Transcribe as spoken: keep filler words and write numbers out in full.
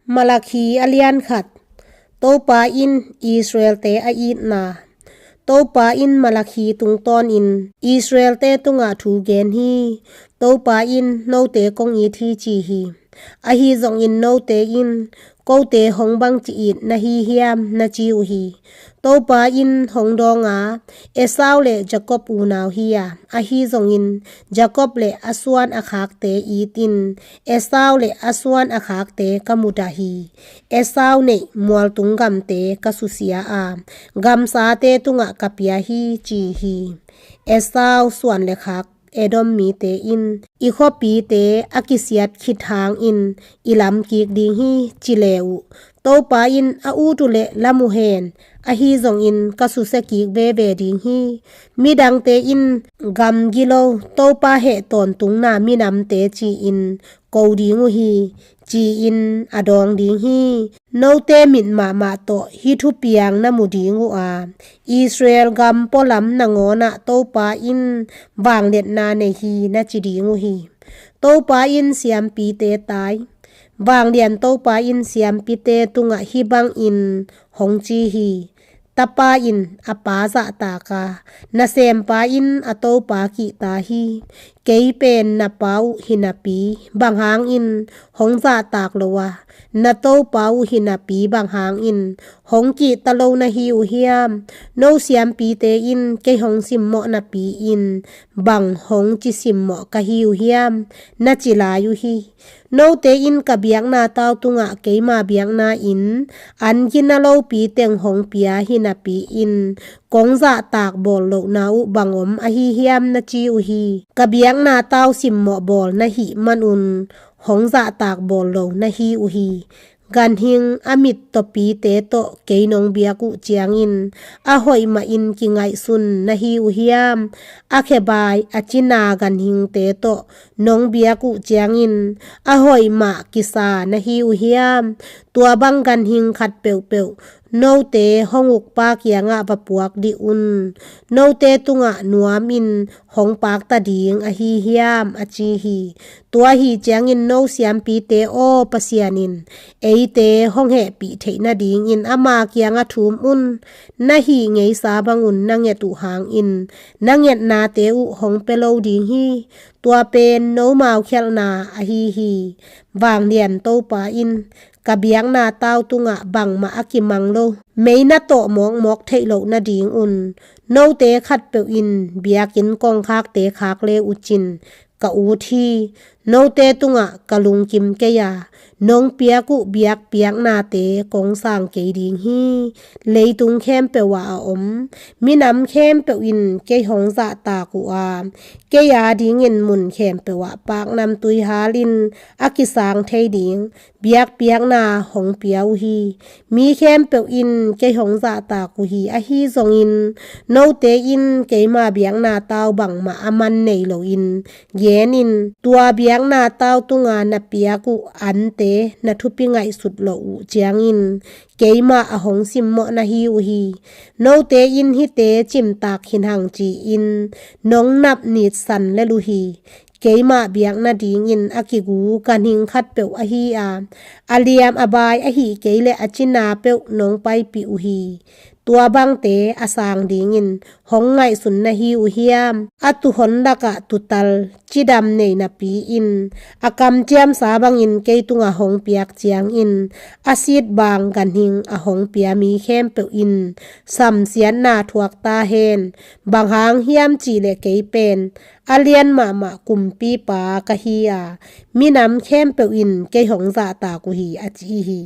Malakhi a lian khat. Topa in Israelte a itna. Topa in Malakhi tungtawnin Israelte tungah thu gen hi. Topa in note kong it hi ci hi. Ahi zongin note in kote hong bangci it na hi hiam na ci uh hi. Topa in hong dawnga, Esau le Jacob unau hi a, ahi zongin Jacob le a suan a khakte itin Esau le a suan a khakte ka mudah hi. Esau neih mualtung gamte ka susia a, gamsate tungah ka pia hi ci hi. Esau suan le khak Edom mite in i khuapite a kisiat khit hangin i lam kik ding hi ci le uh, Topa in a ut uh leh lam uh hen, ahi zongin ka susia kik veve ding hi. Midangte in gamgilo Topa heh tawntungna minamte ci-in ko ding uh hi, ci-in a dawng ding hi. Note mit mahmah tawh hih thupiang na mu ding uh a, Israel gam pualam nangawnah Topa in vangliatna nei hi na ci ding uh hi. Topa in siampite tai. Vanglian Topa in siampite tungah hih bangin hong ci hi. Tapa in a pa zahtak a, nasempa in a topa kihta hi. Kei pen na pa uh hinapi bang hangin hong zahtak lo a, na topa uh hinapi bang hangin hong kihta lo na hi uh hiam? No siampite in kei hong simmawh napi-in bang hong ci simmawh ka hi uh hiam? Na ci lai uh hi. Note in ka biakna tau tungah keima biakna in an gina lopi teng hong pia hinapi-in kong zahtak bawl lohna uh bang om ahi hiam na ci uh hi. Ka biakna tau simmawh bawl na hih manun hong zahtak bawl lo na hi uh hi. Ganhing a mit tawpite tawh kei nong biak uh ciangin a hoih mahin kingaihsun na hi uh hiam? A khebai a cina ganhingte tawh nong biak uh ciangin a hoih mah kisa na hi uh hiam? Tua bang ganhing khat peuhpeuh note hong ukpa kiangah va puak dih un. Note tungah nuamin hong pakta ding ahi hiam a ci hi. Tua hi ciangin no siampite aw Pasian in eite hong hehpih theih nadingin ama kiangah thum un. Na hih ngeisa bangun na nget uh hangin na ngetnate uh hong pia lo ding hi. Tua pen nomau khialhna ahi hi. Vanglian Topa in ka biakna tau tungah bangmah a kimang lo mei na tawh mawkmawk theih loh nadingun note khatpeuh in biakinn kongkhakte khak le uh cin ka ut hi. Note tungah ka lungkim kei a, nong piak uh biakpiaknate kong sang kei ding hi. Leitung khempeuh ah a om minam khempeuh in kei hong zahtak uh a, kei a dingin mun khempeuh ah paknamtui halin a kisang thei ding biakpiakna hong pia uh hi. Mi khempeuh in kei hong zahtak uh hi. Ahi zongin note in keima biakna tau bangmah a man nei loin genin tua biakna tau tunga na piak uh ante na thupi ngaihsut loh uh ciangin keimah a hong simmawh na hi uh hi. Note in hihte cimtak khin hang ci-in nong nap nitsan lel uh hi. Keimah biak nadingin a kigu ganhing khatpeuh ahi a, a liam a bai ahih kei leh a cina peuh nong paipih uh hi. Tua bangte a sang dingin hong ngaihsun na hi uh hiam? A tuuhon lakah tuutal cidam nei napi-in a kamciamsa bangin kei tungah hong piak ciangin a sitbang ganhing a hong pia mi khempeuh in samsiatna thuak ta hen. Bang hang hiam cihleh kei pen a lian mahmah kumpipa ka hi a, minam khempeuh in kei hong zahtak uh hi, a ci hi.